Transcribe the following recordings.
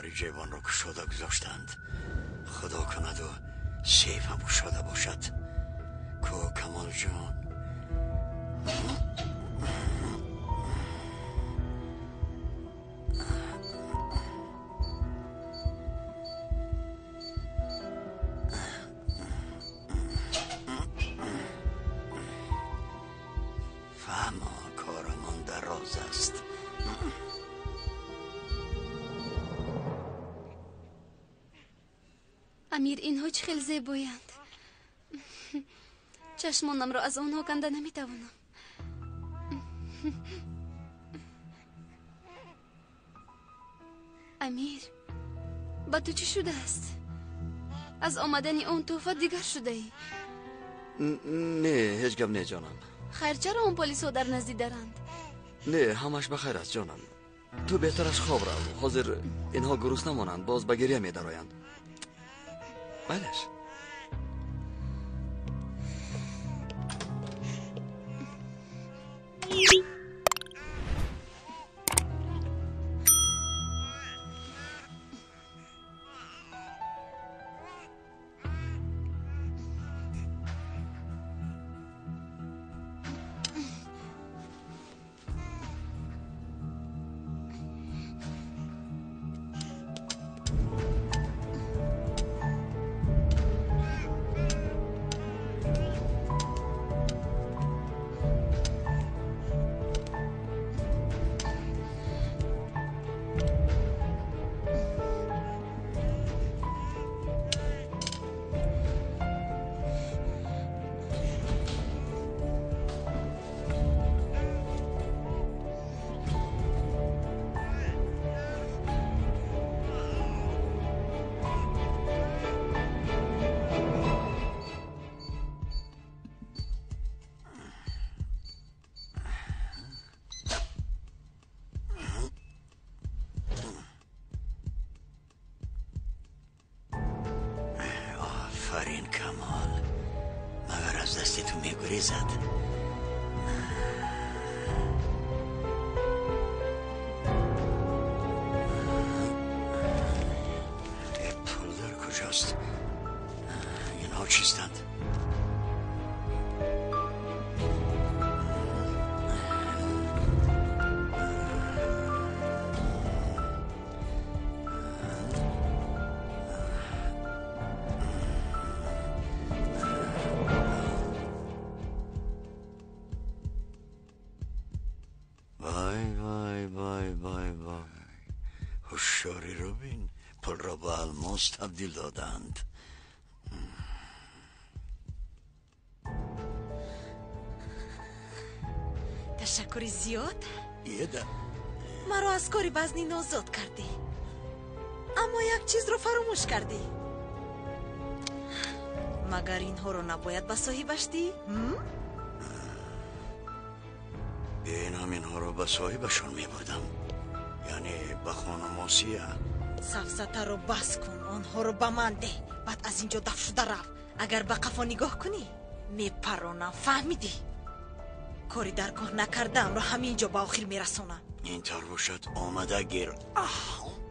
Дари ҷайвонро кушода гузоштанд. Худо кунаду сейф ҳам кушода бошад. Ко Камолҷон. Фаҳмо, корамон дароз аст. Амир, инҳо чӣ хел зебоянд. Чашмонамро аз онҳо канда наметавонам. Амир, ба ту чӣ шудааст? Аз омадани он тӯҳфа дигар шудаӣ. Не, ҳеҷ гап не, ҷонам. Хайр, чаро он полисҳо дар назди даранд? Не, ҳамаш ба хайр аст, ҷонам. Ту беҳтараш хоб рав. Ҳозир инҳо гурусна монанд, боз ба гиря медароянд. Майлаш. آفرین کمال، مگر از دست تو میگریزد. پول در کجاست؟ اینها چیستند؟ وای وای وای وای وای، هوشیاری رو بین، پول را به الماس تبدیل دادند. Ташаккури зиёд. Еда. Маро аз кори вазнин озод кардӣ, аммо як чизро фаромӯш кардӣ. Магар инҳоро набояд ба соҳибаш диҳӣ? Бинам, инҳоро ба соҳибашон мебурдам, яъне ба хонум Осия. Сафсатаро бас кун, онҳоро ба ман деҳ, баъд аз ин ҷо даф шуда рав. Агар ба қафо нигоҳ кунӣ, мепаронам, фаҳмидӣ? Кори даргоҳ накардаамро ҳамин ҷо ба охир мерасонам. Ин тавр бошад, омада гир.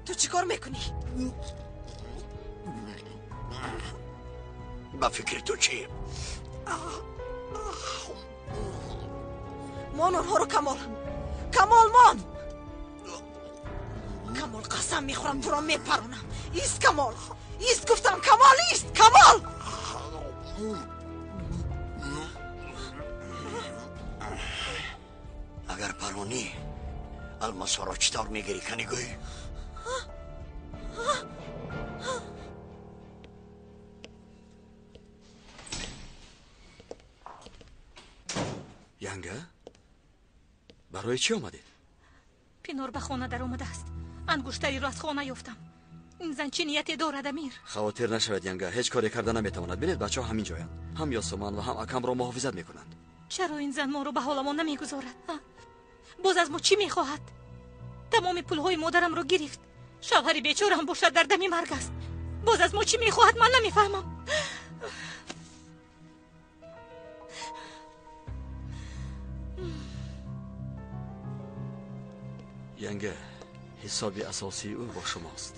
Ту чӣ кор мекунӣ? Ба фикри ту чӣ? Мон онҳоро, Камол! Камол, мон! Камол, қасам мехӯрам, туро мепаронам. Ист, Камол! Ист, гуфтам, Камол, ист, Камол! Агар паронӣ, алмосҳоро чӣ тавр мегирӣ, кани гӯй? Янга, барои чӣ омадед? Пинор ба хона даромадааст. Ангуштариро аз хона ёфтам. Ин зан чӣ нияте дорад, Амир? Хавотир нашавед, Янга, ҳеҷ коре карда наметавонад. Бинед, бачаҳо ҳамин ҷоянд. Ҳам Ёсуман ва ҳам акамро муҳофизат мекунанд. Чаро ин зан моро ба ҳоламон намегузорад? Боз аз мо чӣ мехоҳад? Тамоми пулҳои модарамро гирифт. Шавҳари бечораам бошад, дар дами марг аст. Боз аз мо чӣ мехоҳад, ман намефаҳмам. Янга, ҳисоби асосии ӯ бо шумост.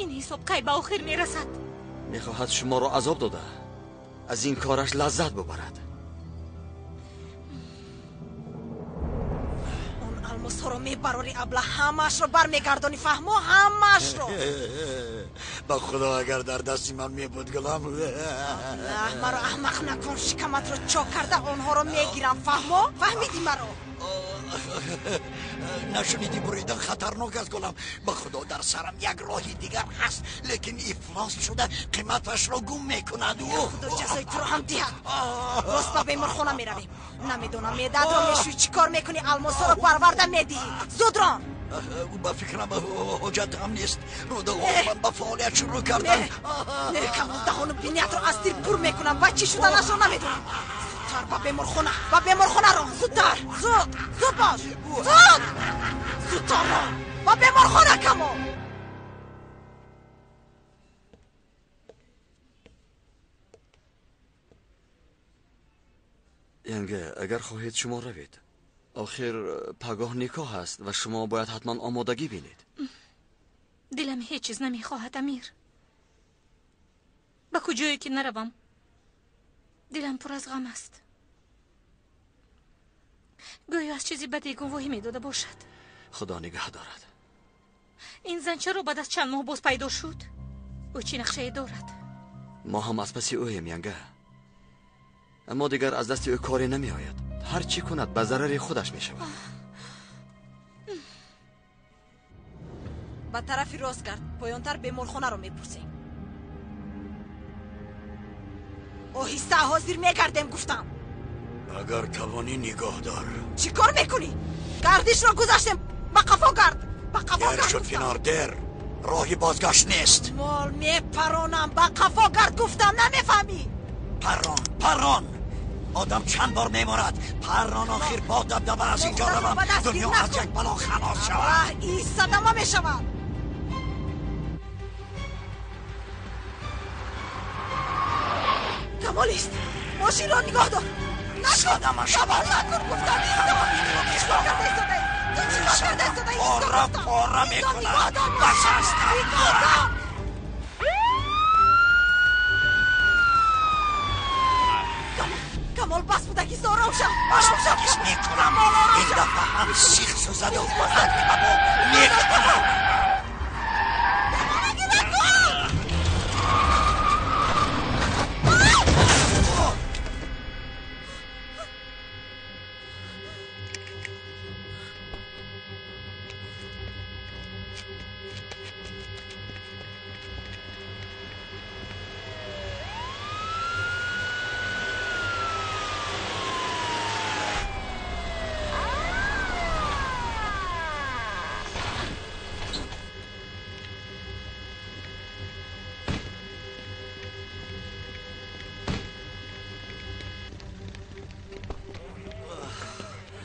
Ин ҳисоб кай ба охир мерасад? Мехоҳад шуморо азоб дода, аз ин кораш лаззат бубарад. Он алмосҳоро мебарорӣ, абла, ҳамаашро бармегардонӣ, фаҳмо? Ҳамаашро. Ба худо агар дар дасти ман мебуд гулам. Абла, маро аҳмақ накун, шикаматро чок карда онҳоро мегирам, фаҳмо? Фаҳмидӣ маро? Нашунидӣ, буридан хатарнок аст гулам. Ба худо дар сарам як роҳи дигар ҳаст, лекин ифлос шуда қиматашро гум мекунад. Худо ҷазои туро ҳам диҳад. Рост ба беморхона меравем. Намедонам меъдаатро мешӯӣ, чӣ кор мекунӣ, алмосҳоро барварда медиҳӣ. Зуд рон. Ба фикрам ҳоҷат ҳам нест. Рӯдаҳо ба фаъолият шурӯъ карданд. Не, Камол, даҳону биниятро аз тир пур мекунам. Ба чӣ шуданашро намедонам. Зудтар ба беморхона, ба беморхона рон, зудтар, зуд, зуд бош, зуд, зудтар рон, ба беморхона, Камол. Янга, агар хоҳед шумо равед. Охир пагоҳ никоҳ аст ва шумо бояд ҳатман омодагӣ бинед. Дилам ҳеҷ чиз намехоҳад, Амир. Ба куҷое ки наравам, дилам пур аз ғам аст. Гӯё аз чизи баде гувоҳӣ медода бошад. Худо нигаҳ дорад. Ин зан чаро баъд аз чанд моҳ боз пайдо шуд? Ӯ чӣ нақшае дорад? Мо ҳам аз паси ӯем, Янга. Аммо дигар аз дасти ӯ коре намеояд. Ҳар чӣ кунад ба зарари худаш мешавад. Ба тарафи рост гард, поёнтар беморхонаро мепурсем. Оҳиста, ҳозир мегардем, гуфтам. Агар тавонӣ нигоҳ дор. Чӣ кор мекунӣ? Гардишро гузаштем, ба қафо гард, ба қафо гард. Дер шуд, Финор, дер. Роҳи бозгашт нест. Мол мепаронам, ба қафо гард гуфтам, намефаҳмӣ? Парон, парон. Одам чанд бор меморад. Парон, охир бо дабдаба аз инҷо равам, дунё аз як бало халос шавад. Ин садама мешавад. Камолист, мошинро нигоҳ дор. Садама шавад. Накун гуфтам, исто. Чӣ кор карда истодаӣ? Ту чӣ кор карда истодаӣ? Пора пора мекунад. Бас аст. Нигоҳ дор. Камол, бас будагист, ором шав. Бас будагист мекунам. Ин дафъа ҳам сих сӯзаду ҳам кабоб мекунам.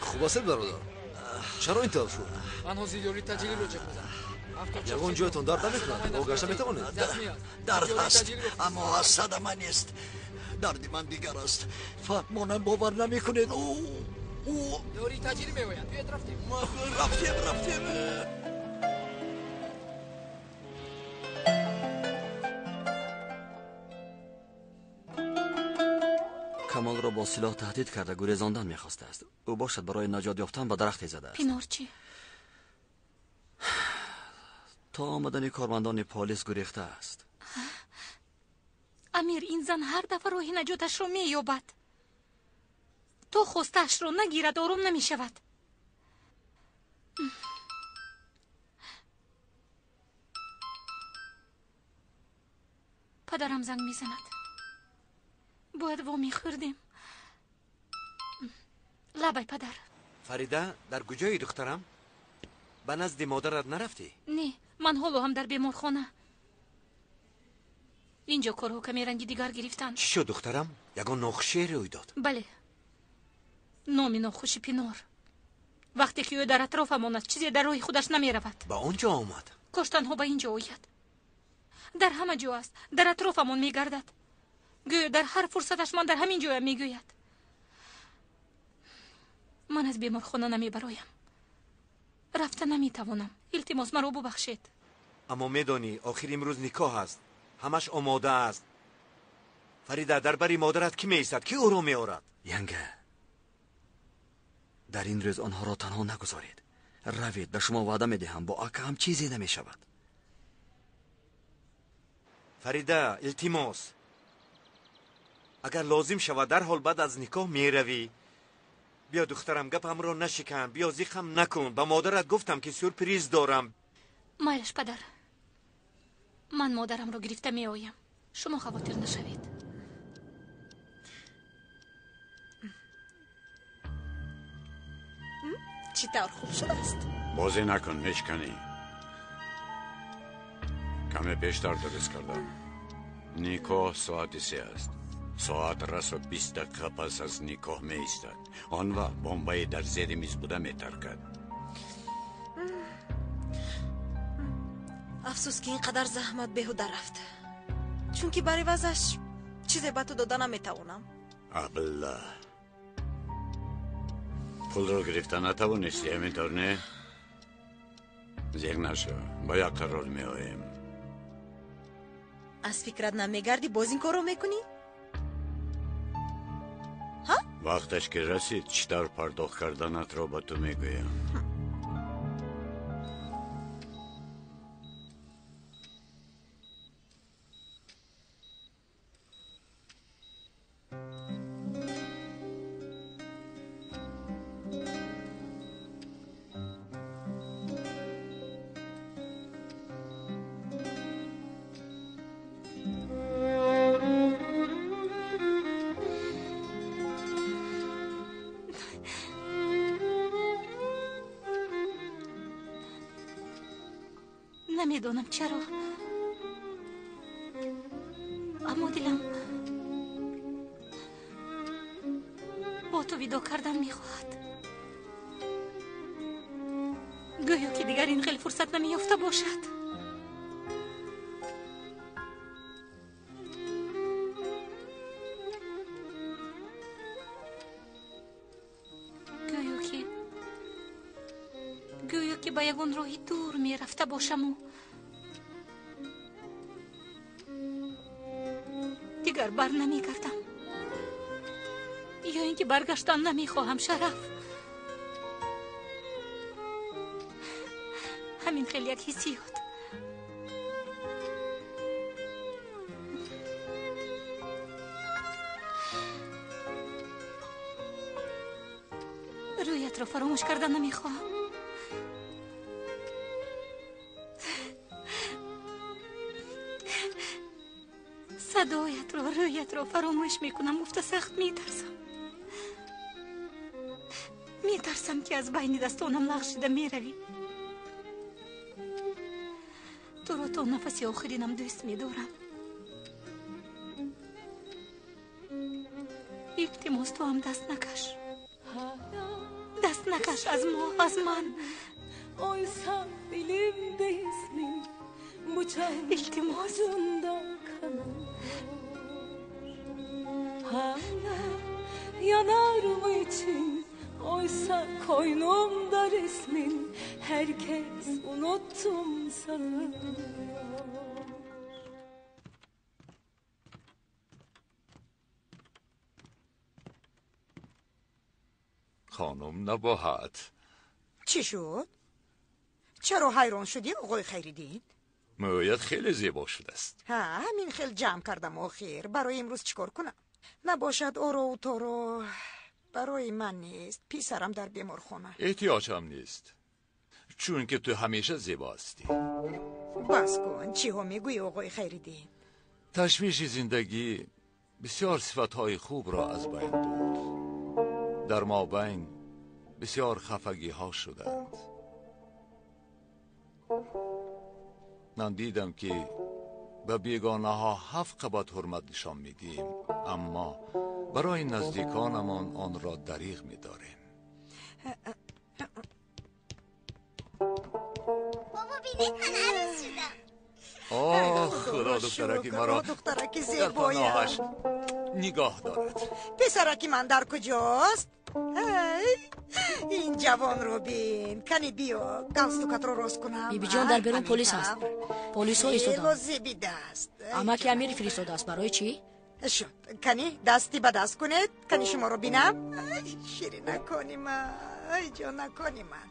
Хуб бародар, чаро ин тавр шуд? Ман ҳозир ёри таҷилиро ҷеғ мезанам. Ягон ҷоятон дард намекунад? Роҳ гашта метавонед? Дард ҳаст, аммо аз садама нест. Дарди ман дигар аст. Фаҳмонам, бовар намекунед. Ёри таҷилӣ меояд. Биёед рафтем. Рафтем, рафтем. Камолро бо силоҳ таҳдид карда гурезондан мехостааст. Ӯ бошад барои наҷот ёфтан ба дарахте задааст. Пинор чӣ? То омадани кормандони полис гурехтааст. Амир, ин зан ҳар дафъа роҳи наҷоташро меёбад. То хостаашро нагирад, ором намешавад. Падарам занг мезанад. Бояд во мехӯрдем. Лабай, падар. Фарида, дар куҷои духтарам? Ба назди модарат нарафтӣ? Не, ман ҳоло ҳам дар беморхона. Инҷо корҳо каме ранги дигар гирифтанд. Чӣ шуд, духтарам? Ягон нохушие рӯй дод? Бале, номи нохуши Пинор. Вақте ки ӯ дар атрофам аст, чизе дар роҳи худаш намеравад. Ба он ҷо омад? Кош танҳо ба ин ҷо ояд. Дар ҳама ҷо аст, дар атрофамон мегардад. Гӯё дар ҳар фурсаташ ман дар ҳамин ҷоям мегӯяд. Ман аз беморхона намебароям. Рафта наметавонам. Илтимос, маро бубахшед. Аммо медонӣ, охир имрӯз никоҳ аст. Ҳамаш омода аст. Фарида, дар бари модарат кӣ меистад? Кӣ ӯро меорад? Янга, дар ин рӯз онҳоро танҳо нагузоред. Равед, ба шумо ваъда медиҳам, бо акаам чизе намешавад. Фарида, илтимос. Агар лозим шавад, дарҳол баъд аз никоҳ меравӣ. Биё духтарам, гапамро нашикан, биё зиқам накун. Ба модарат гуфтам, ки сюрприз дорам. Майлаш, падар. Ман модарамро гирифта меоям. Шумо хавотир нашавед. Чӣ тавр хуб шудааст? Бозӣ накун, мешканӣ. Каме пештар дуруст кардам. Никоҳ соати 3 аст. Соат расо 20 дақиқа пас аз никоҳ меистад. Он вақт бомбаи дар зери миз буда метаркад. Афсӯс, ки ин қадар заҳмат беҳуда рафт. Чунки бар ивазаш чизе ба ту дода наметавонам. Абла, пулро гирифта натавонистӣ, ҳамин тавр не? Зиқ нашо, ба як қарор меоем. Аз фикрат намегардӣ, боз ин корро мекунӣ? Вақташ ки расид, чӣ тавр пардохт карданатро ба ту мегӯям. Намедонам чаро, аммо дилам бо ту видо кардан мехоҳад. Гӯё ки дигар ин хел фурсат намеёфта бошад. Гӯё ки ба ягон роҳи дур мерафта бошаму дигар бар намегардам, ё ин ки баргаштан намехоҳам. Шараф, ҳамин хел як ҳиссиёт. Рӯятро фаромӯш кардан намехоҳам. Садоятро, рӯятро фаромӯш мекунам гуфта сахт метарсам. Метарсам, ки аз байни дастонам лағжида меравӣ. Туро то нафаси охиринам дӯст медорам. Илтимос, ту ҳам даст накаш. Даст накаш аз мо, аз ман. Илтимос. Hala yanar mı için, oysa koynumda resmin, herkes unuttum sanıyor. خانم نباهت. چی شد؟ چرا حیران شدی آقای خیریدین؟ مویت خیلی زیبا شده است. ها، همین خیلی جمع کردم آخر. برای امروز چیکار کنم؟ نباشد اورو و تورو برای من نیست. پیسرم در بیمارخانه. احتیاج هم نیست، چون که تو همیشه زیبا هستی. بس کن، چی ها میگویی آقای خیریدین؟ تشویش زندگی بسیار صفتهای خوب را از بین برد. در ما بین بسیار خفگی ها شدند. من دیدم که به بیگانه ها 7 قبط حرمت نشان میدیم، اما برای نزدیکانمان آن را دریغ میداریم. بابا بینید من عروس شدم. آه خدا، دخترکی مرا دخترکی در زیبایم پناهش نگاه دارد. پسرکی من در کجاست؟ Ин ҷавонро бин. Кани биё, галстукатро рост кунам. Бибиҷон, дар берун полис ҳаст. Полисҳо истоданд. Зебидааст. Амаки Амир фиристодааст. Барои чӣ? Шуд. Кани дасти ба даст кунед. Кани шуморо бинам. Ширинакони ман, ай ҷонакони ман.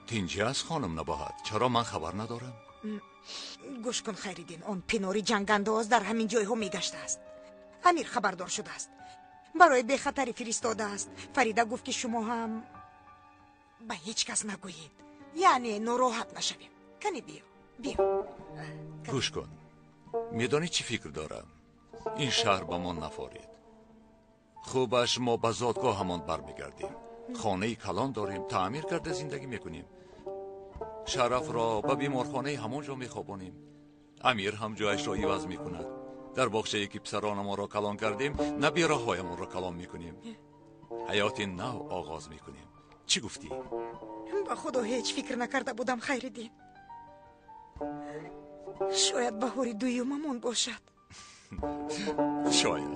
Тинҷӣ аст, хонум Набоҳат? Чаро ман хабар надорам? Гӯш кун, Хайриддин, он пинори ҷангандоз дар ҳамин ҷойҳо мегаштааст. Амир хабардор шудааст. Барои бехатарӣ фиристодааст. Фарида гуфт, ки шумо ҳам ба ҳеҷ кас нагӯед. Яъне нороҳат нашавем. Кани биё, биё. Гӯш кун. Медонӣ чӣ фикр дорам? Ин шаҳр ба мо нафорид. Хубаш мо ба зодгоҳамон бармегардем. Хонаи калон дорем, таъмир карда зиндагӣ мекунем. Шарафро ба беморхонаи ҳамон ҷо мехобонем. Амир ҳам ҷояшро иваз мекунад. Дар боғчае ки писаронамонро калон кардем, набираҳоямонро калон мекунем. Ҳаёти нав оғоз мекунем. Чӣ гуфтӣ? Ба худо ҳеҷ фикр накарда будам, Хайриддин. Шояд баҳори дуюмамон бошад. Шояд.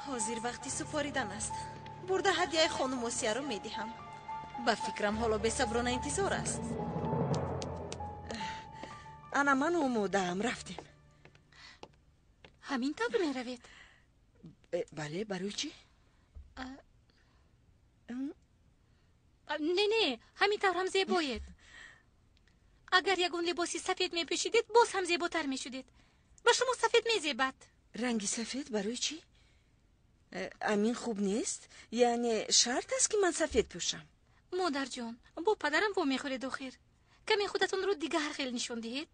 Ҳозир вақти супоридан аст. Бурда ҳадияи хонум Осияро медиҳам. Ба фикрам ҳоло бесаброна интизор аст. Ана ман омодаам, рафтем. Ҳамин тавр меравед? Бале, барои чӣ? Не, не, ҳамин тавр ҳам зебоед. Агар ягон либоси сафед мепӯшидед, боз ҳам зеботар мешудед. Ба шумо сафед мезебад. Ранги сафед барои чӣ? Амин хуб нест? Яъне шарт аст, ки ман сафед пӯшам? Модарҷон, бо падарам вомехӯред охир. Каме худатонро дигар хел нишон диҳед.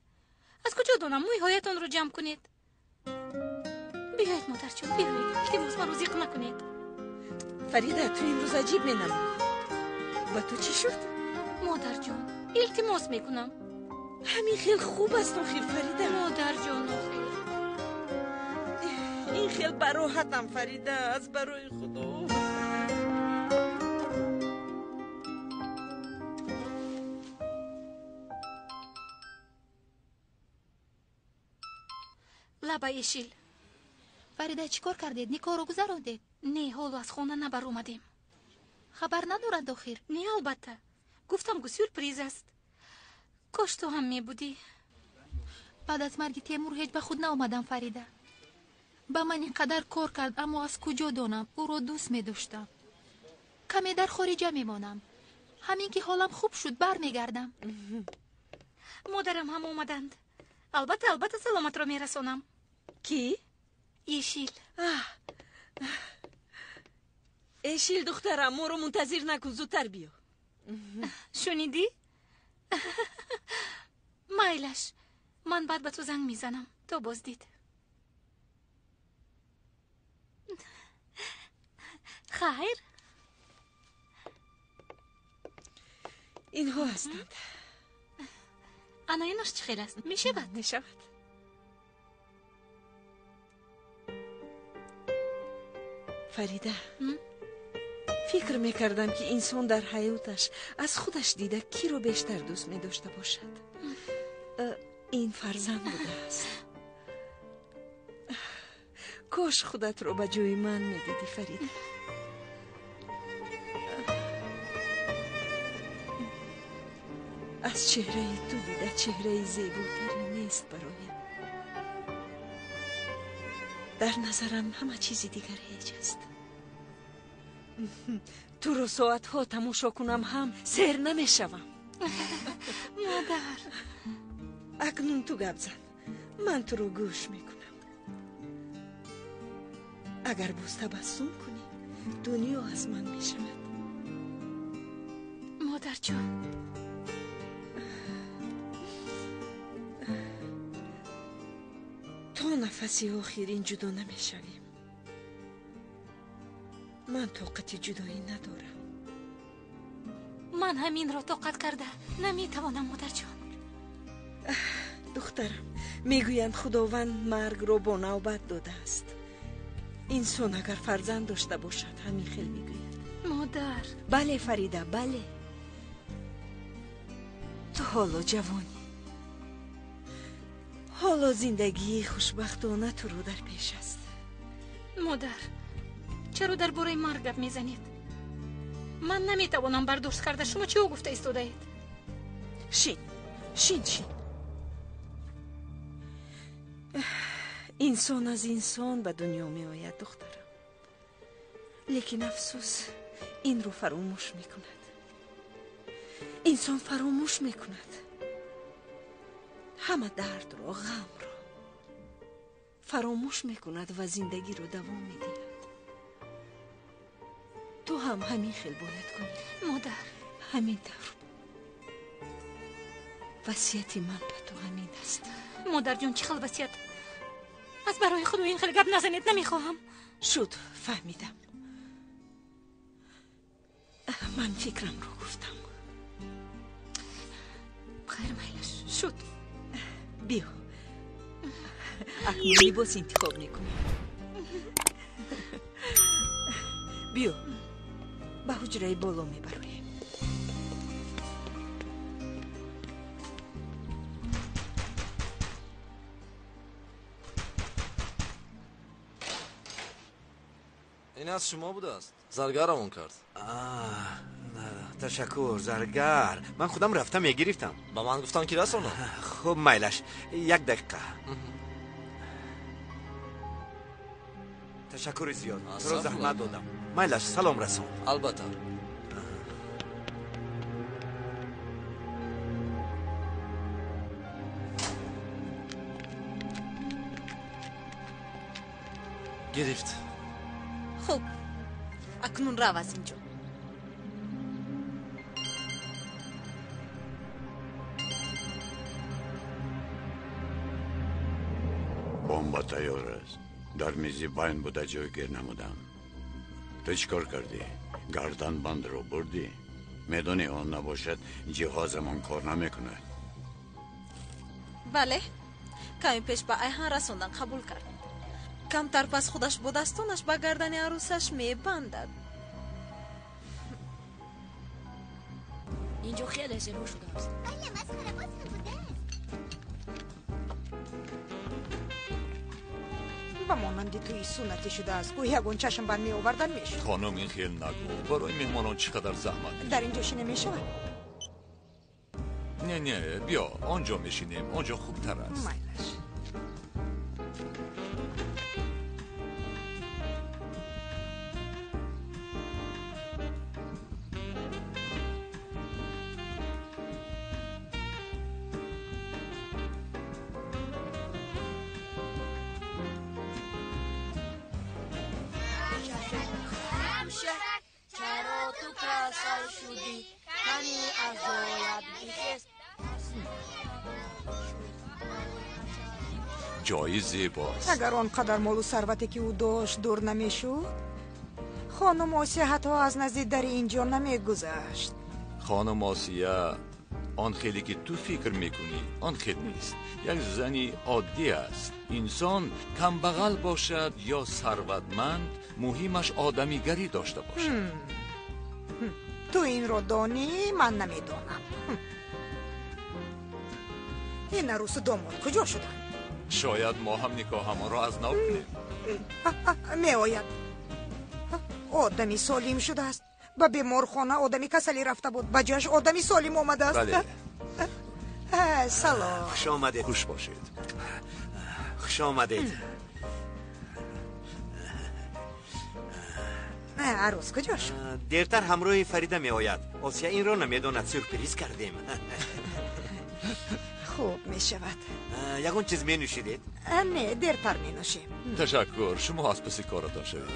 Аз куҷо донам, мӯйҳоятонро ҷамъ кунед. Биёед, модарҷон, биёед. Илтимос, маро зиқ накунед. Фарида, ту имрӯз аҷиб менамоӣ. Ба ту чӣ шуд? Модарҷон, илтимос мекунам. Ҳамин хел хуб аст охир, Фарида. Модарҷон, охир. Ин хел бароҳатам, Фарида, аз барои худо. Лаба Эшил. Фарида, чӣ кор кардед? Никоҳро гузарондед? Не, ҳоло аз хона набаромадем. Хабар надоранд охир? Не, албатта. Гуфтам гу сюрприз аст. Кош ту ҳам мебудӣ. Баъд аз марги Темур ҳеҷ ба худ наомадам, Фарида. Ба ман ин қадар кор кард, аммо аз куҷо донам, ӯро дӯст медоштам. Каме дар хориҷа мемонам. Ҳамин ки ҳолам хуб шуд, бармегардам. Модарам ҳам омаданд. Албатта, албатта саломатро мерасонам. Кӣ? Эшил. Эшил, духтарам, моро мунтазир накун, зудтар биё. Шунидӣ? Майлаш, ман баъд ба ту занг мезанам. То боздид. Хайр. Инҳо ҳастанд. Ана инаш чӣ хел аст? Мешавад? Мешавад. Фарида, фикр мекардам, ки инсон дар ҳаёташ аз худаш дида киро бештар дӯст медошта бошад. Ин фарзанд будааст. Кош худатро ба ҷои ман медидӣ, Фарида. Аз чеҳраи ту дида чеҳраи зеботаре нест бароям. Дар назарам ҳама чизи дигар ҳеҷ аст. Туро соатҳо тамошо кунам ҳам сер намешавам. Модар, акнун ту гап зан, ман туро гӯш мекунам. Агар боз табассум кунӣ, дунё аз ман мешавад. Модарҷон, то нафаси охирин ҷудо намешавем. Ман тоқати ҷудоӣ надорам. Ман ҳаминро тоқат карда наметавонам, модарҷон. Духтарам, Мегӯянд худованд маргро бо навбат додааст. Инсон агар фарзанд дошта бошад, ҳамин хел мегӯяд. Модар. Бале, Фарида, бале. Ту ҳоло ҷавонӣ. Ҳоло зиндагии хушбахтона туро дар пеш аст. Модар, чаро дар бораи марг гап мезанед? Ман наметавонам бардошт карда. Шумо чиҳо гуфта истодаед? Шин, шин, шин. Инсон аз инсон ба дунё меояд, духтарам. Лекин афсӯс, инро фаромӯш мекунад. Инсон фаромӯш мекунад. Ҳама дардро, ғамро фаромӯш мекунад ва зиндагиро давом медиҳад. Ту ҳам ҳамин хел бояд кунӣ. Модар. Ҳамин тавр. Васияти ман ба ту ҳамин аст. Модарҷон, чӣ хел васият? Аз барои худо ин хел гап назанед, намехоҳам. Шуд, фаҳмидам. Ман фикрамро гуфтам. Хайр, майлаш, шуд. Биё, акнун либос интихоб мекунем. Биё, ба ҳуҷраи боло мебароем. Ин аз шумо будааст. Заргар равон кард. Ташаккур, заргар. Ман худам рафта мегирифтам. Ба ман гуфтанд, ки расонам. Хуб, майлаш, як дақиқа. Ташаккури зиёд. Туро заҳмат додам. Майлаш, салом расон. Албатта. Гирифт. Хуб, акнун рав аз инҷо. Бомба тайёр аст. Дар мизи байн буда ҷойгир намудам. Ту чӣ кор кардӣ? Гарданбандро бурдӣ? Медонӣ, он набошад, ҷиҳозамон кор намекунад. Бале, каме пеш ба Айҳан расондан, қабул кард. Камтар пас худаш бо дастонаш ба гардани арӯсаш мебандад. Инҷо хеле зебо шудааст. Бале, масхарабоз ҳам будааст. Ба монанди тӯи суннатӣ шудааст. Гӯ ягон чашм банд меовардан мешуд. Хонум, ин хел нагӯ. Барои меҳмонон чӣ қадар заҳмат. Дар инҷо шине мешавад? Не, не, биё, он ҷо мешинем, он ҷо хубтар аст. Майлаш. Ҷои зебост. Агар он қадар молу сарвате, ки ӯ дошт, дур намешуд, хонум Осия ҳатто аз назди дари ин ҷо намегузашт. Хонум Осия он хеле, ки ту фикр мекунӣ, он хел нест. Як зани оддӣ аст. Инсон камбағал бошад ё сарватманд, муҳимаш одамигарӣ дошта бошад. Ту инро донӣ, ман намедонам. Ин арӯсу домод куҷо шуданд? Шояд мо ҳам никоҳамонро аз нав кунем. Меояд. Одами солим шудааст. Ба беморхона одами касалӣ рафта буд, ба ҷояш одами солим омадааст. Бале. Салом. Хуш омадед. Хуш бошед. Хуш омадед. Арӯс куҷо шуд? Дертар ҳамроҳи Фарида меояд. Осия инро намедонад, сюрприз кардем. Хуб мешавад. Ягон чиз менӯшидед? Не, дертар менӯшем. Ташаккур, шумо аз паси коратон шавед.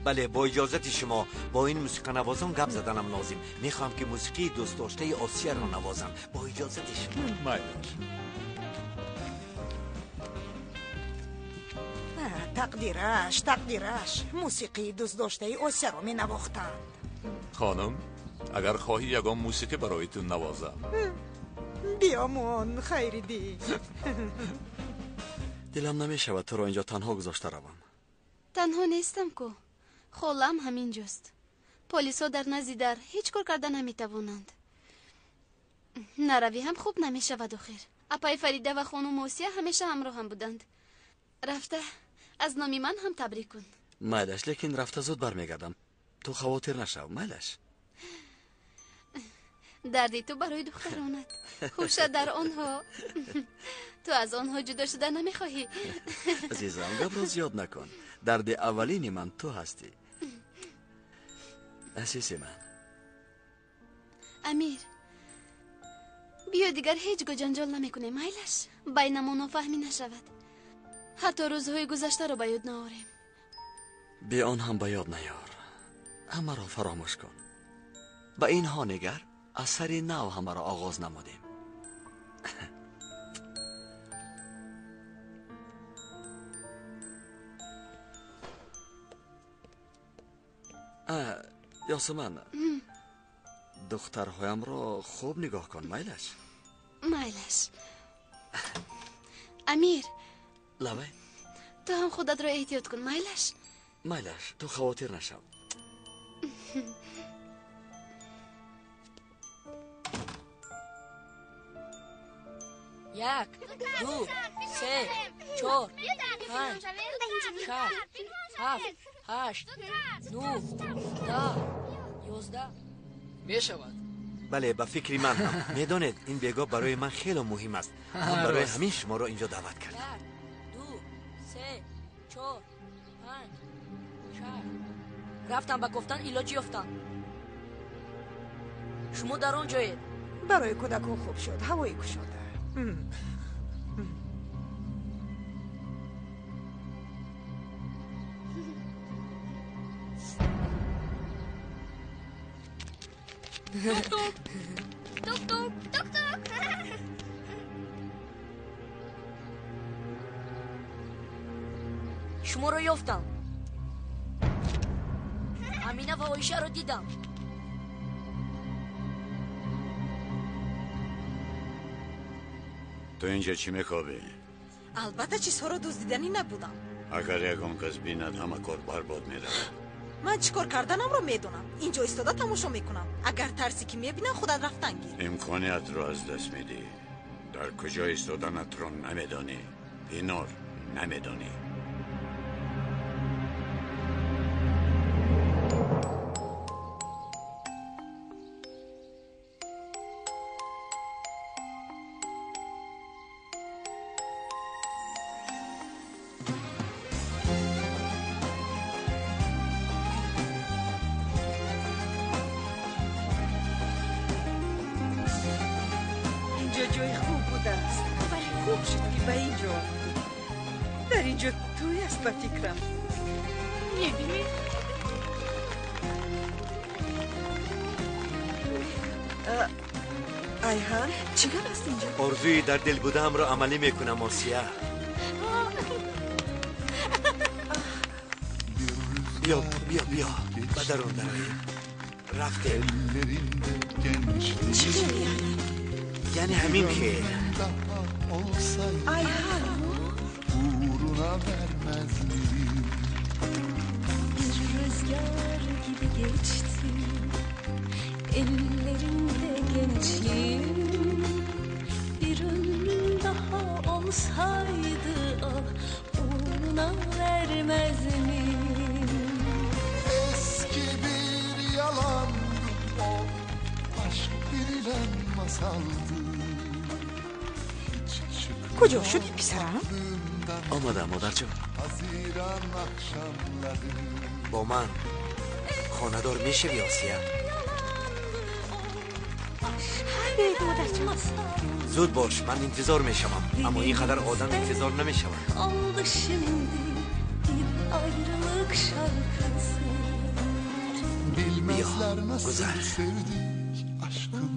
Бале, бо иҷозати шумо бо ин мусиқанавозон гап заданам лозим. Мехоҳам, ки мусиқии дӯстдоштаи Осияро навозам. Бо иҷозати шумо. Майлаш. Тақдираш, тақдираш, мусиқии дӯстдоштаи Осияро менавохтанд. Хонум, агар хоҳӣ, ягон мусиқӣ барои ту навозам. Биёмон, Хайриддин. Дилам намешавад туро инҷо танҳо гузошта равам. Танҳо нестам ку. Холаам ҳаминҷост. Полисҳо дар назди дар ҳеҷ кор карда наметавонанд. Наравӣ ҳам хуб намешавад охир. Апаи Фарида ва хонум Осия ҳамеша ҳамроҳам буданд. Рафта аз номи ман ҳам табрик кун. Майлаш, лекин рафта зуд бармегардам. Ту хавотир нашав, майлаш. Дарди ту барои духтаронат. Ҳуша дар онҳо. Ту аз онҳо ҷудо шуда намехоҳӣ. Азизам, гапро зиёд накун. Дарди аввалини ман ту ҳастӣ. Азизи ман. Амир, биё дигар ҳеҷ гоҳ ҷанҷол намекунем, майлаш? Байнамон нофаҳмӣ нашавад. Ҳатто рӯзҳои гузаштаро ба ёд наорем. Бе он ҳам ба ёд наёр. Ҳамаро фаромӯш кун. Ба инҳо нигар, аз сари нав ҳамаро оғоз намудем. Ёсуман, духтарҳоямро хуб нигоҳ кун, майлаш? Майлаш. Амир, лабай. Ту ҳам худатро эҳтиёт кун, майлаш? Майлаш, ту хавотир нашав. Як, ду, се, чор, панҷ, шаш, ҳафт, ҳашт, нӯҳ, даҳ, 11. Мешавад. Бале, ба фикри ман ҳам. Медонед, ин бегоҳ барои ман хеле муҳим аст. Ман барои ҳамин шуморо инҷо даъват кардам. Як, ду, се, чор, панҷ, шаш. Рафтам ба кофтан илоҷ ёфтам. Шумо дар он ҷоед. Барои кӯдакон хуб шуд, ҳавои кушода. Тук-тук. Тук-тук. Тук-тук. Шуморо ёфтам. Амина ва Оишаро дидам. Ту инҷа чӣ мекобӣ? Албатта чизҳоро дуздиданӣ набудам. Агар ягон кас бинад, ҳама кор барбод меравад. Ман чӣ кор карданамро медонам. Инҷо истода тамошо мекунам. Агар тарсе ки мебинам, худат рафтан гир. Имкониятро аз даст медиҳӣ. Дар куҷо истоданатро намедонӣ. Пинор, намедонӣ. Ҷои хуб будааст, вале хуб шуд ки ба ин ҷо омадем. Дар ин ҷо тӯй аст ба фикрам. Мебинӣ? Айҳан, чӣ гап аст инҷо? Орзуи дар дил будаамро амалӣ мекунам, Осия. Биё, биё, биё, ба дарун дароем. Рафтем. Чӣ хел яъне? Яъне ҳамин хел. Айҳан. Uğruna vermez miyim? Bir rüzgar gibi geçti ellerimde gençliğim. Bir ömrüm daha olsaydı ah uğruna vermez miyim? Eski bir yalandı o, aşk denilen masaldı. Куҷо шудӣ, писарам? Омадам, модарҷон. Бо ман хонадор мешавӣ, Осия? Биёед, модарҷон. Зуд бош, ман интизор мешавам, аммо ин қадар одам интизор намешавад. Oldu şimdi bir ayrılık şarkısı. Bilmezler nasıl Güzel. sevdik aşkım,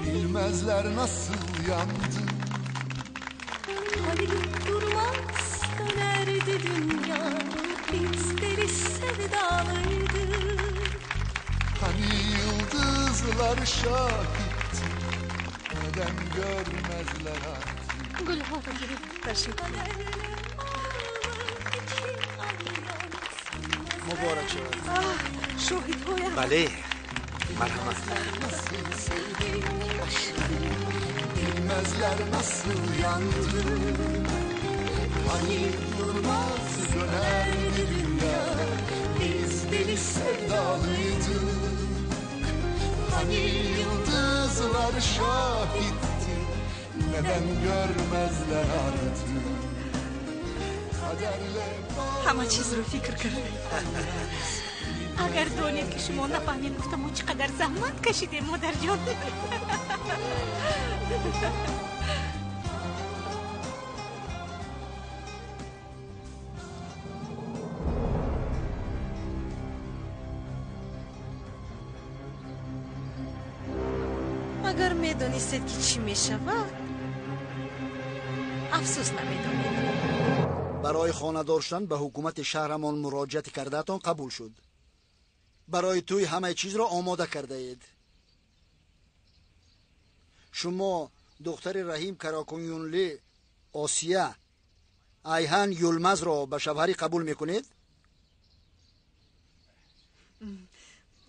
bilmezler nasıl yandık. Hani durmaz dönerdi dünya, biz deli sevdalıydık. Hani yıldızlar şahitti, neden görmezler artık. Гулҳоро гирифт. Ташаккур. Kaderler Муборак шавад. Шоҳидҳоям. Бале, марҳамат. Bilmezler nasıl yandı. Hani durmaz dönerdi dünya. Biz deli sevdalıydık. Hani yıldızlar şahitti. Neden görmezler artık. Kaderle Ҳама чизро фикр кардем. Агар донед, ки шумо нафаҳмед, гуфта мо чӣ қадар заҳмат кашидем, модарҷон. Агар медонистед, ки чӣ мешавад, афсӯс намедонед. Барои хонадор шудан ба ҳукумати шаҳрамон муроҷиати кардаатон қабул шуд. Барои тӯй ҳамаи чизро омода кардаед. Шумо духтари Раҳим Каракуюнли Осия Айҳан Юлмазро ба шавҳарӣ қабул мекунед?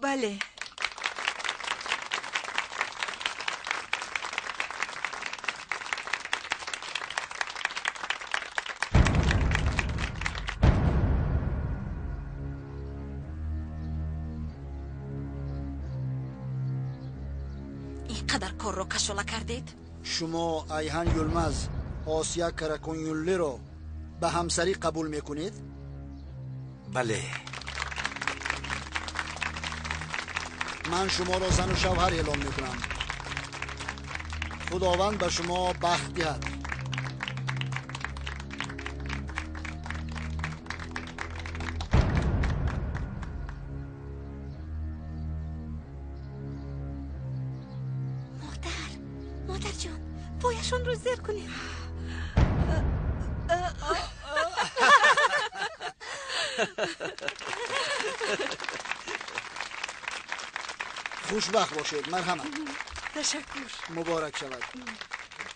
Бале. Ин қадар корро кашола кардед? Шумо Айҳан Юлмаз Осия Каракуюнлиро ба ҳамсарӣ қабул мекунед? Бале. Ман шуморо зану шавҳар эълон мекунам. Худованд ба шумо бахт диҳад. Модар, модарҷон, пояшонро зер кунед. Хушбахт бошед, марҳамат. Ташаккур. Муборак шавад.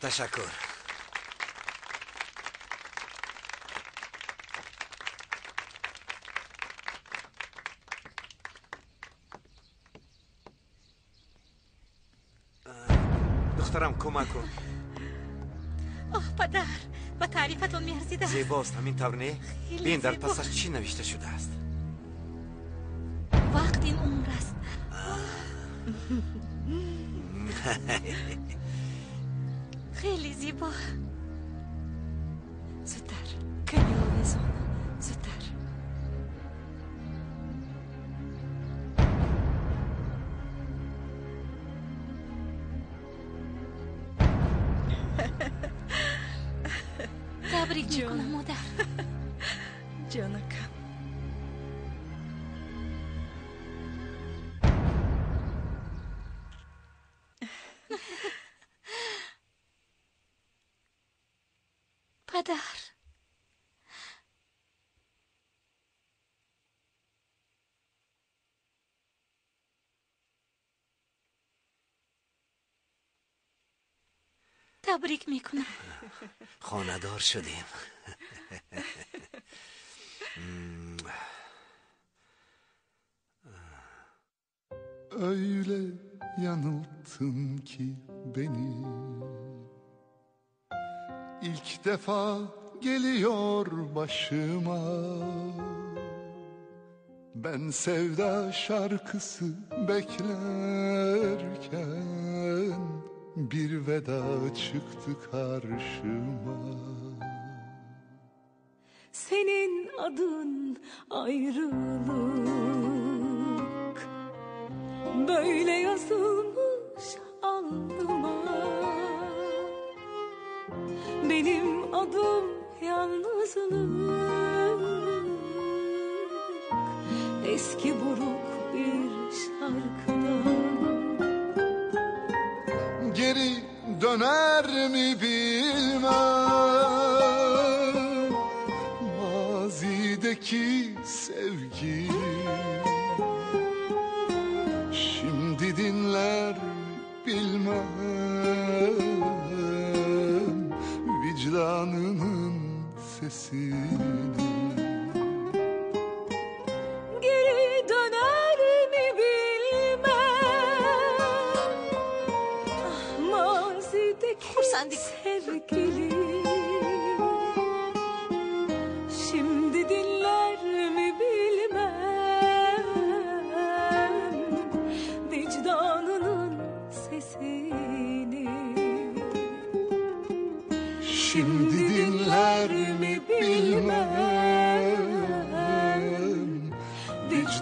Ташаккур. Духтарам, кӯмак кун. Оҳ, падар, ба таърифатон меарзидааст. Зебост, ҳамин тавр не? Хеле Бин, дар зебо. пасаш чӣ навишта шудааст. Вақт ин умр аст. Хеле зебо. Зудтар, кани овезон, зудтар. Табрик мекунам, модар. Ҷонакам. Падар, табрик мекунам. Хонадор шудем. Öyle yanılttın ki beni. İlk defa geliyor başıma. Ben sevda şarkısı beklerken bir veda çıktı karşıma. Senin adın ayrılık, böyle yazılmış alnıma. Benim adım yalnızlık, eski buruk bir şarkıda. Geri döner mi bilmem mazideki sevgi. Şimdi dinler mi bilmem vicdanının sesini.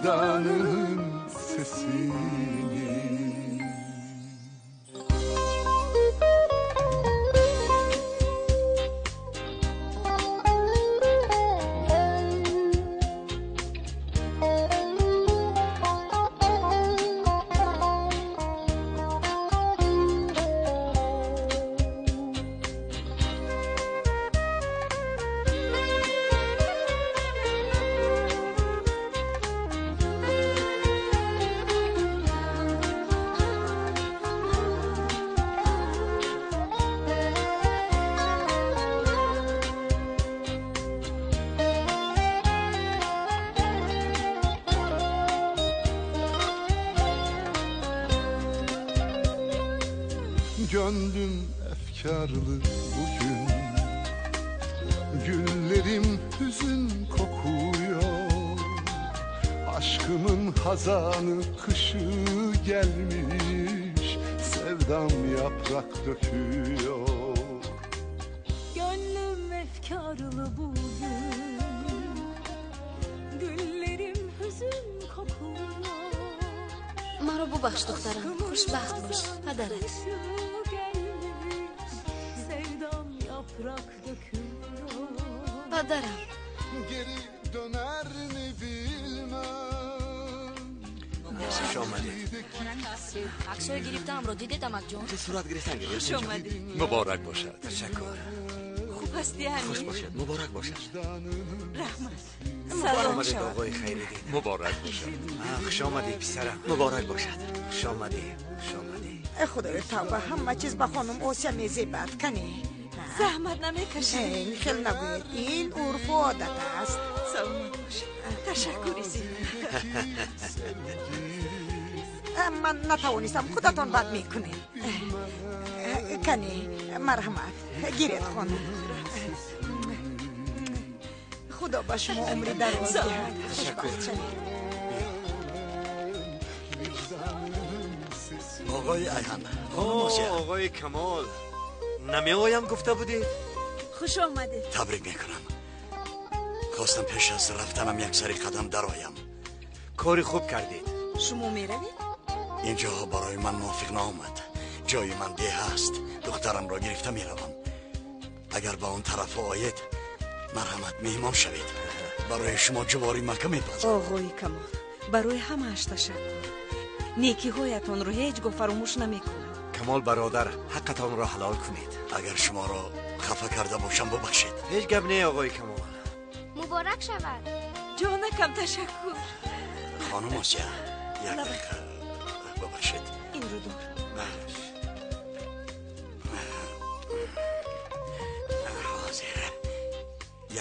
Vicdanının sesini. Gönlüm efkarlı bugün, güllerim hüzün kokuyor. Aşkımın hazanı kışı gelmiş, sevdam yaprak döküyor. Gönlüm efkarlı bugün, güllerim hüzün kokuyor. Маро бубахш, духтарам, хушбахт бош, падарат. Падарам. Хуш омадед. Аксҳои гирифтаамро дидед, амакҷон? Ту сурат гирифтан гирифт. Хуш омадед. Муборак бошад. Ташаккур. Хуб ҳастӣ, Амир? Хуш бошед, муборак бошад. Раҳмат. Салом омадед, оғои Хайриддин. Муборак бошад. Хуш омадед, писарам. Муборак бошад. Хуш омадед, хуш омадед. Худоё тавба, ҳама чиз ба хонум Осия мезебад. Кане? Заҳмат намекашед. Ин хел нагӯед, ин урфу одат аст. Саломат бошед. Ташаккури зиёд. Ман натавонистам, худатон бад мекунед. Кане, марҳамат, гиред хонум. Худо ба шумо умри дароз диҳад. Хушбахт шавед. Оғои Айҳан, хонум Осия. Оғои Камол, намеоям гуфта будед? Хуш омадед. Табрик мекунам. Хостам пеш аз рафтанам як сари қадам дароям. Кори хуб кардед. Шумо меравед? Инҷоҳо барои ман мувофиқ наомад. Ҷои ман деҳ аст. Духтарамро гирифта меравам. Агар ба он тараф оед, марҳамат, меҳмон шавед. Барои шумо ҷувори мака мепазам. Оғои Камол, барои ҳамааш ташаккур. Некиҳоятонро ҳеҷ гоҳ фаромӯш намекунам. Камол бародар, ҳаққатонро ҳалол кунед. Агар шуморо хафа карда бошам, бубахшед. Ҳеҷ гап не, оғои Камол. Муборак шавад. Ҷонакам, ташаккур. Хонум Осия, як дақиқа бубахшед. Инро дор. Бахш. Ҳозир.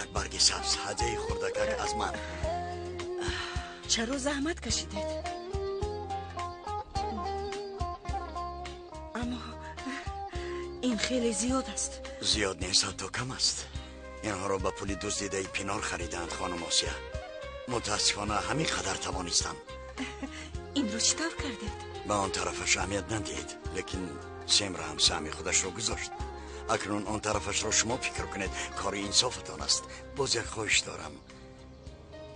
Як барги сабз, ҳадяи хурдакак аз ман. Чаро заҳмат кашидед? Аммо ин хеле зиёд аст. Зиёд нест, ҳатто кам аст. Инҳоро ба пули дуздидаи Пинор харидаанд, хонум Осия. Мутаассифона ҳамин қадар тавонистам. Инро чӣ тавр кардед? Ба он тарафаш аҳамият надиҳед, лекин Семра ҳам саҳми худашро гузошт. Акнун он тарафашро шумо фикр кунед, кори инсофатон аст. Боз як хоҳиш дорам.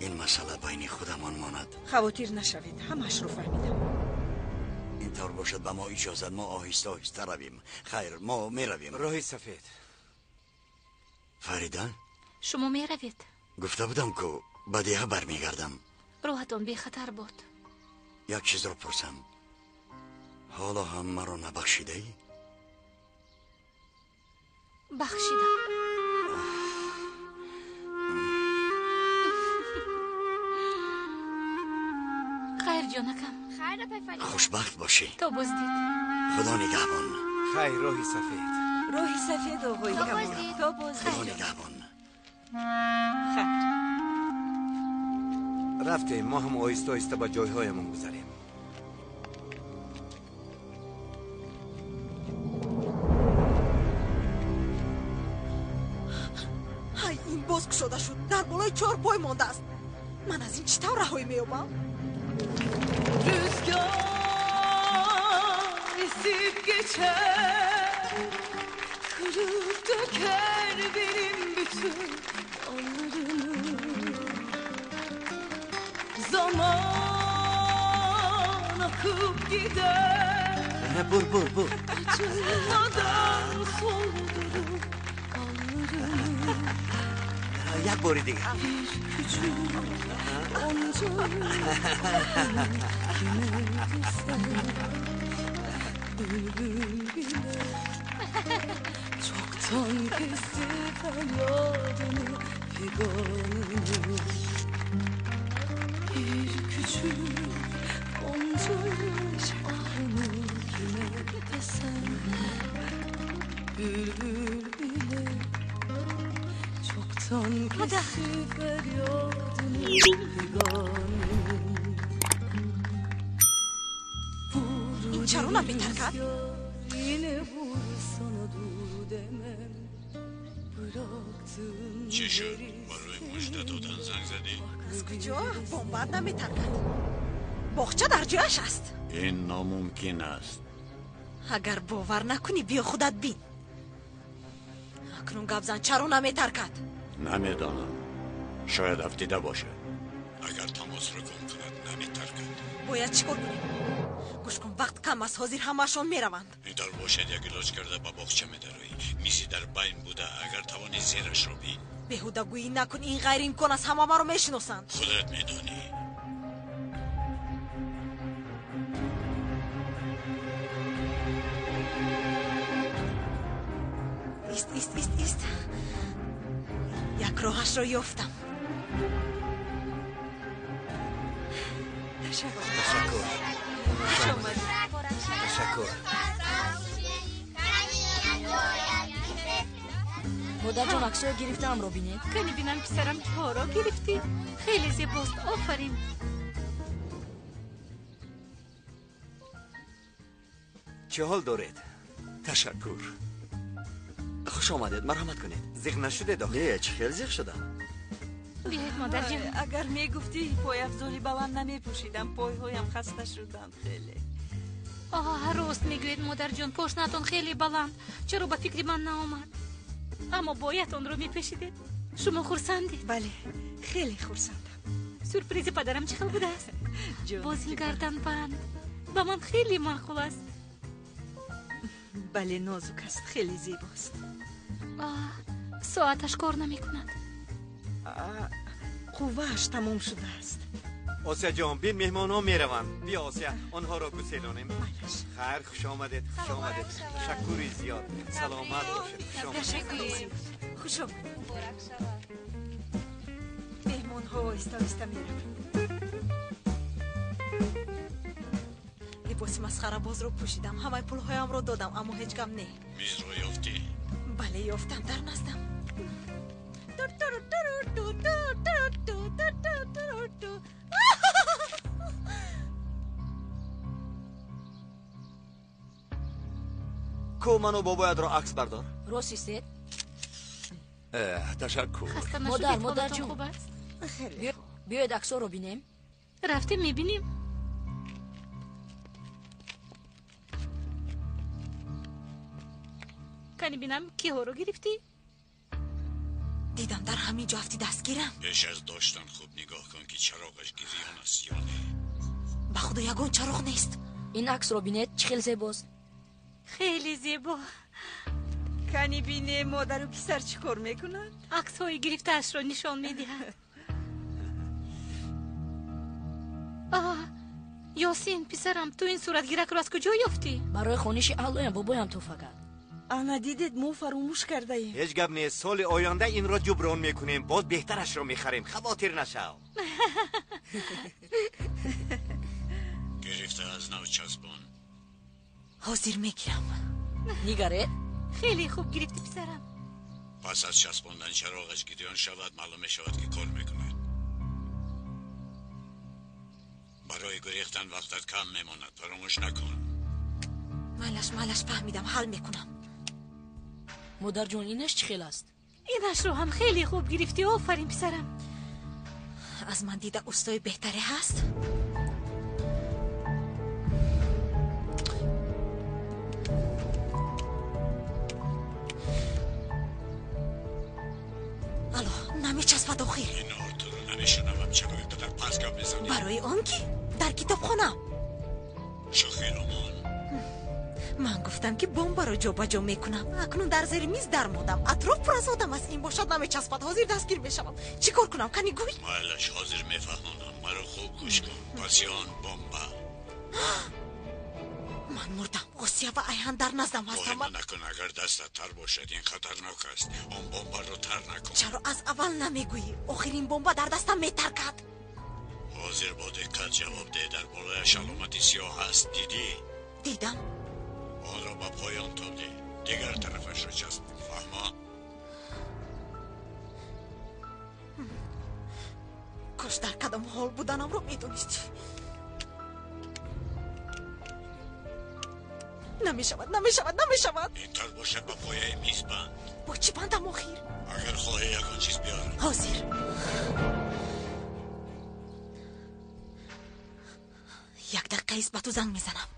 Ин масъала байни худамон монад. Хавотир нашавед, ҳамаашро фаҳмидам. Ин тавр бошад, ба мо иҷозат, мо оҳиста оҳиста равем. Хайр, мо меравем. Роҳи сафед. Фарида? Шумо меравед? Гуфта будам, ку ба деҳа бармегардам. Роҳатон бехатар бод. Як чизро пурсам. Ҳоло ҳам маро набахшидаӣ? Бахшидам. Хайр, ҷонакам. Хайр, апай Фарида. Хушбахт бошӣ. То боздид. Худо нигаҳбон. Хайр, роҳи сафед. Роҳи сафед, оғои Камол. То боздид. Худо нигаҳбон. Хайр. Рафтем, мо ҳам оҳиста оҳиста ба ҷойҳоямон гузарем. Ҳай, ин боз кушода шуд. Дар болои чорпой мондааст. Ман аз ин чӣ тавр раҳоӣ меёбам? Rüzgar esip geçer, kırıp döker benim bütün dallarımı. Zaman akıp gider. Bur bur bur. Acımadan soldurup dallarını. Як бори дигар. Bir küçük gonca kime desem bülbül bile çoktan kesti feryadını figanını. Bir küçük gonca ahını kime desem bülbül bile çoktan kesti feryadını figanını. Ин чаро наметаркад? Yine vur sana dur demem. Bıraktığın Чӣ шуд? Барои мужда додан занг задӣ? Аз куҷо? Бомбад наметаркад. Боғча дар ҷояш аст. Ин номумкин аст. Агар бовар накунӣ, биё худат бин. Акнун гап зан, чаро наметаркад? Намедонам. Шояд афтида бошад. Агар тамосро гум кунад, наметаркад. Бояд чӣ кор кунем? Гӯш кун, вақт кам аст, ҳозир ҳамаашон мераванд. Ин тавр бошад, як илоҷ карда ба боғча медароӣ. Мизи дар байн буда, агар тавонӣ зерашро бин. Беҳудагӯӣ накун, ин ғайриимкон аст, ҳама маро мешиносанд. Худат медонӣ. Ист, ист, ист, ист. Як роҳашро ёфтам. Ташаккур. Ташаккур. Ташаккур. Модарҷон, аксҳои гирифтаамро бинед. Кани бинам, писарам, киҳоро гирифтӣ? Хеле зебост, офарин. Чӣ ҳол доред? Ташаккур. Хуш омадед, марҳамат кунед. Зиқ нашудед охир? Не, чӣ хел зиқ шудам. Биёед, модарҷон. Агар мегуфтӣ, пойафзоли баланд намепӯшидам, пойҳоям хаста шуданд хеле. Оҳ, рост мегӯед, модарҷон, пошнаатон хеле баланд. Чаро ба фикри ман наомад? Аммо бояд онро мепӯшидед. Шумо хурсандед? Бале, хеле хурсандам. Сюрпризи падарам чӣ хел будааст? Боз ин гарданбанд ба ман хеле маъқул аст. Бале, нозук аст, хеле зебост. Соаташ кор намекунад. Қуввааш тамом шудааст. Осияҷон, бин, меҳмонҳо мераванд. Биё, Осия, онҳоро гуселонем. Хайр, хуш омадед, хуш омадед. Ташаккури зиёд. Саломат бошед, хуш омадед. Ташаккури зиёд. Хуш омадед. Меҳмонҳо оҳиста оҳиста мераванд. Либоси масхарабозро пӯшидам, ҳамаи пулҳоямро додам, аммо ҳеҷ гап не. Мизро ёфтӣ? Бале, ёфтам, дар наздам. Ку ману бобоятро акс бардор. Рост истед. Ташаккур. Хаста Модар, нашудед? модарҷон. Ҳолатон хуб аст? Биёед аксҳоро бинем. Рафтем, мебинем. Кани бинам, киҳоро гирифтӣ? Дидам дар ҳамин ҷо афти дастгирам. Пеш аз доштан хуб нигоҳ кун, ки чароғаш гирён аст ё не. Ба худо, ягон чароғ нест. Ин аксро бинед, чӣ хел зебост. Хеле зебо. Кани бинем, модару писар чӣ кор мекунанд? Аксҳои гирифтаашро нишон медиҳад. Оҳ, Ёсин, писарам, ту ин суратгиракро аз куҷо ёфтӣ? Барои хониши аълоям бобоям тӯҳфа кард. Ана дидед, мо фаромӯш кардаем. Ҳеҷ гап нест, соли оянда инро ҷуброн мекунем, боз беҳтарашро мехарем. Хавотир нашав. Гирифта аз нав часпон. Ҳозир мегирам. Нигаред. Хеле хуб гирифтӣ, писарам. Пас аз часпондан чароғаш гирён шавад, маълум мешавад, ки кор мекунад. Барои гурехтан вақтат кам мемонад, фаромӯш накун. Майлаш, майлаш, фаҳмидам, ҳал мекунам. Модарҷон, инаш чӣ хел аст? Инашро ҳам хеле хуб гирифтӣ, офарин, писарам. Аз ман дида устои беҳтаре ҳаст? Алло, Намечаспад охир. Пинор, туро намешунавам. Чаро инқадар паст гап мезанӣ? Барои он ки дар китобхонаам. Шӯхи роман. Ман гуфтам ки бомбаро ҷобаҷо мекунам. Акнун дар зери миз дармондам. Атроф пур аз одам аст. Ин бошад намечаспад. Ҳозир дастгир мешавам. Чӣ кор кунам? Кани гӯй. Майлаш, ҳозир мефаҳмонам. Маро хуб гӯш кун. Паси он бомба. Ман мурдам. Осия ва Айҳан дар наздам ҳастам. Воҳима накун, агар дастат тар бошад, ин хатарнок аст. Он бомбаро тар накун. Чаро аз аввал намегӯӣ? Охир ин бомба дар дастам метаркад. Ҳозир бо диққат ҷавоб деҳ. Дар болояш аломати сиёҳ ҳаст. Дидӣ? Дидам. Онро ба поён тоб деҳ. Дигар тарафашро часп. Фаҳмо? Кош дар кадом ҳол буданамро медонистӣ. Намешавад, намешавад, намешавад. Ин тар бошад ба пояи миз банд. Бо чӣ бандам охир? Агар хоҳӣ ягон чиз биёрам. Ҳозир. Як дақиқаист ба ту занг мезанам.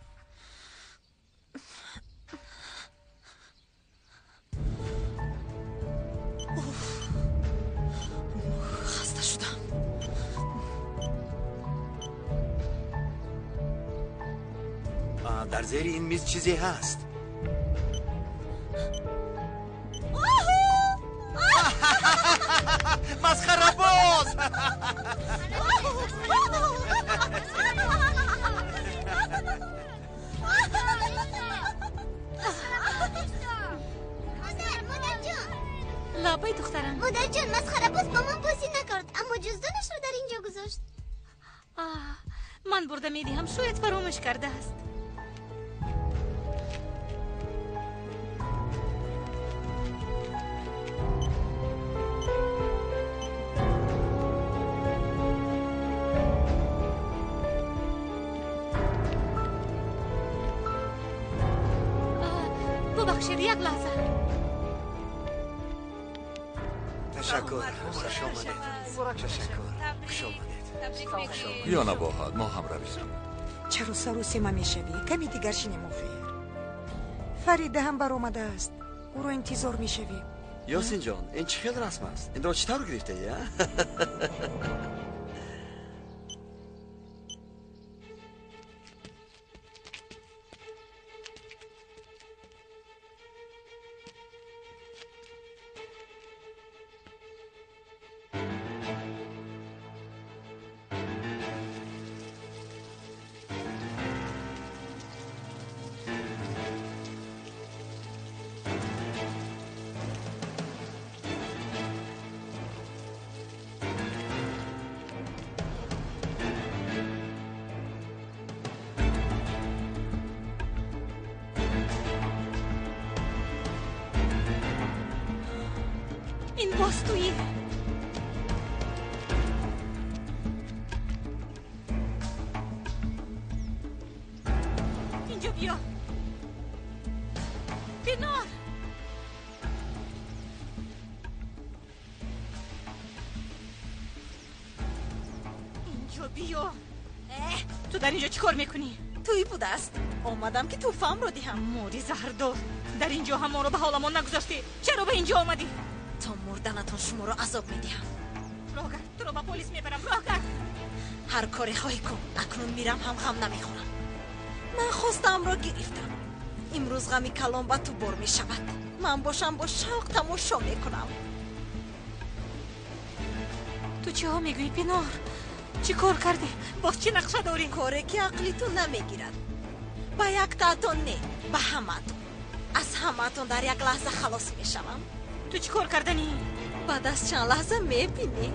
Хаста шудам. Дар зери ин миз чизе ҳаст. Масхарабоз! Лабай духтарам. Модарҷон, масхарабоз бо ман бозӣ накард, аммо ҷуздонашро дар ин ҷо гузошт. Ман бурда медиҳам, шояд фаромӯш кардааст. Бубахшед, як лаҳза. Ташаккур, хуш омадед. Ташаккур, хуш омадед. Ё набоҳад, мо ҳам равем. Чаро сарусема мешавӣ? Ками дигар шинем охир. Фарида ҳам баромадааст. Ӯро интизор мешавем. Ёсинҷон, ин чӣ хел расм аст? Инро чӣ тавр гирифтаӣ, а? Ин боз туӣ. Инҷо биё. Пинор! Инҷо биё. Ту дар инҷо чӣ кор мекунӣ? Туӣ будааст. Омадам ки тӯҳфаамро диҳам. Мори заҳрдор, дар инҷо ҳам моро ба ҳоламон нагузоштӣ. Чаро ба инҷо омадӣ? То мурданатон шуморо азоб медиҳам. Роҳ гард, туро ба полис мебарам. Роҳ гард. Ҳар коре хоҳӣ кун. Акнун мирам ҳам ғам намехӯрам. Ман хостаамро гирифтам. Имрӯз ғами калон ба ту бор мешавад. Ман бошам бо шавқ тамошо мекунам. Ту чиҳо мегӯӣ, Пинор? Чӣ кор кардӣ? Боз чӣ нақша дорӣ? Коре ки ақли ту намегирад. Ба яктаатон не, ба ҳамаатон. Аз ҳамаатон дар як лаҳза халос мешавам. Ту чӣ кор карданӣ? Баъд аз чанд лаҳза мебинӣ.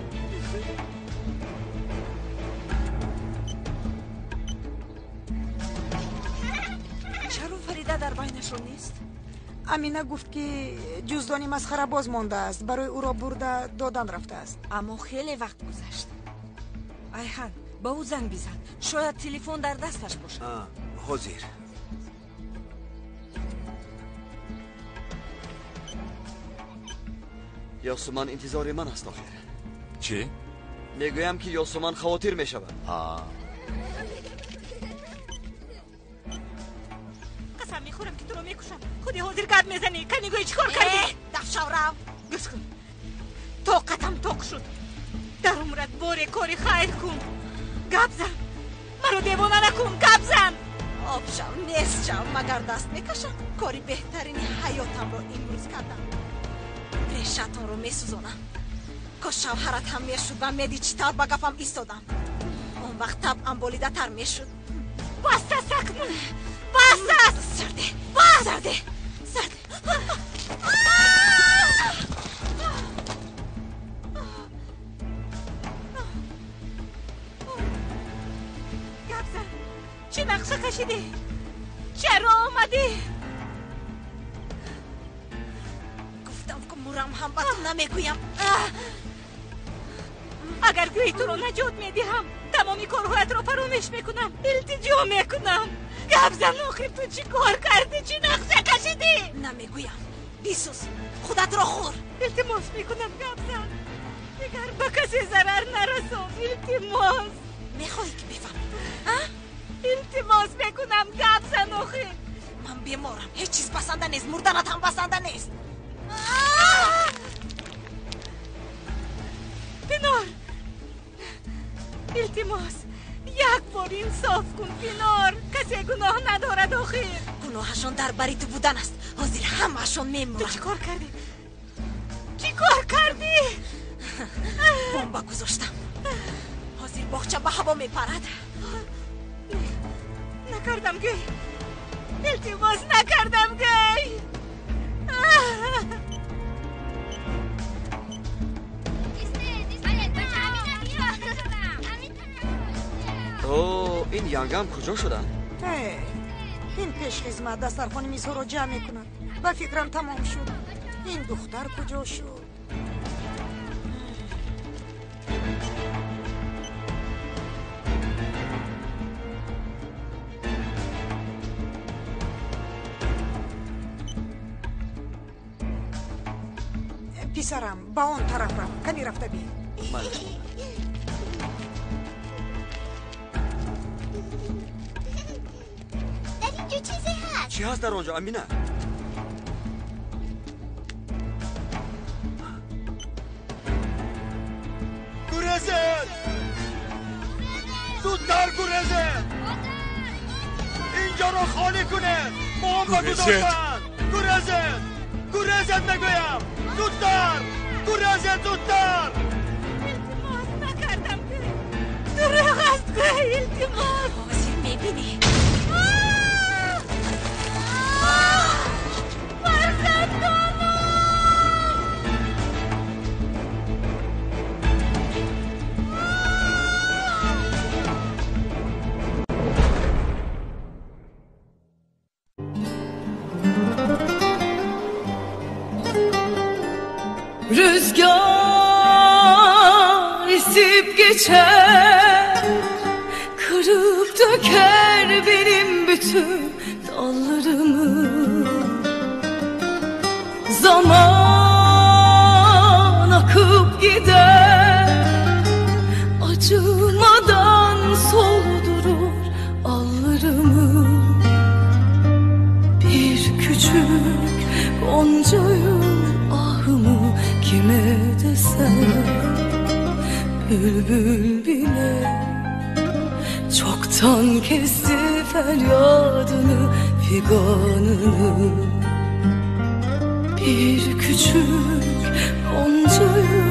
Чаро Фарида дар байнашон нест? Амина гуфт ки ҷуздони масхарабоз мондааст, барои ӯро бурда додан рафтааст. Аммо хеле вақт гузашт. Айҳан, ба ӯ занг бизан. Шояд телефон дар дасташ бошад. Ҳозир. Ёсуман интизори ман аст охир. Чӣ? Мегӯям ки Ёсуман хавотир мешавад. Қасам мехӯрам ки туро мекушам. Худи ҳозир гап мезанӣ. Кани гӯй чӣ кор кардӣ? Дафшав рав. Гӯш кун. Тоқатам тоқ шуд? Дар умрат боре кори хайр кун. Гап зан. Маро девона накун, гап зан. Об шав, нест шав, магар даст мекашам. Кори беҳтарини ҳаётамро имрӯз кардам. Решатонро месӯзонам. Кош шавҳарат ҳам мешуд ва медид чӣ тавр ба гапам истодам. Он вақт табъам болидатар мешуд. Бас аст акнун. Бас аст. Сарде. Бас. Сарде. Сарде. Гап зан. Чӣ нақша кашидӣ? Чаро омадӣ? Гуфтам ки мурам ҳам ба ту намегӯям. Агар гӯи туро наҷот медиҳам, тамоми корҳоятро фаромӯш мекунам, илтиҷо мекунам. Гап зан, охир ту чӣ кор кардӣ? Чӣ нақша кашидӣ? Намегӯям. Бисӯз, худатро хӯр. Илтимос мекунам, гап зан. Дигар ба касе зарар нарасон. Илтимос. Мехоҳӣ ки бифаҳмӣ? Илтимос мекунам, гап зан охир. Ман беморам. Ҳеҷ чиз басанда нест. Мурданат ҳам басанда нест. Пинор, илтимос, як бор инсоф кун. Пинор, касе гуноҳ надорад охир. Гуноҳашон дар бари ту будан аст. Ҳозир ҳамаашон мемуранд. Ту чӣ кор кардӣ? Чӣ кор кардӣ? Бомба гузоштам. Ҳозир боғча ба ҳаво мепарад. Накардам гӯй. Илтимос, накардам гӯй. О, ин янгам куҷо шуданд? Ин пешхизмат дастархони мизҳоро ҷамъ мекунад. Ба фикрам тамом шуд. Ин духтар куҷо шуд? Писарам, ба он тараф рав. Кани рафта бӣ. Дар инҷо чизе ҳаст. Чӣ ҳаст дар он ҷо, Амина? Гурезед! Зудтар гурезед! Инҷоро холӣ кунед! Бомба гузоштанд! Гурезед! Гурезед мегӯям! Зудтар! Гурезед, зудтар! Илтимос, накардам гӯй. Дурӯғ аст гӯй, илтимос. Ҳозир мебинӣ. Фарзандонам! Rüzgar esip geçer, kırıp döker benim bütün dallarımı. Zaman akıp gider, acımadan soldurur allarımı. Bir küçük goncayı ahımı kime desem, bülbül bile çoktan kesti feryadını, figanını. Bir küçük goncayı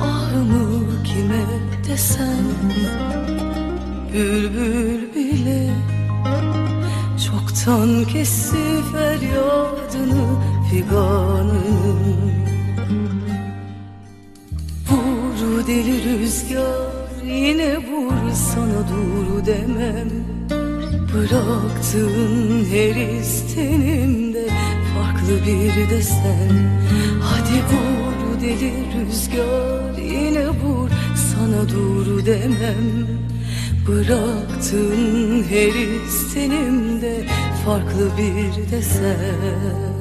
ahımı kime desem, bülbül bile çoktan kesti feryadını, figanını. Vur deli rüzgar, yine vur, sana dur demem. Bıraktığın her istenimde farklı bir desen. Hadi vur deli rüzgar, yine vur, sana dur demem. Bıraktığın her istenimde farklı bir desen.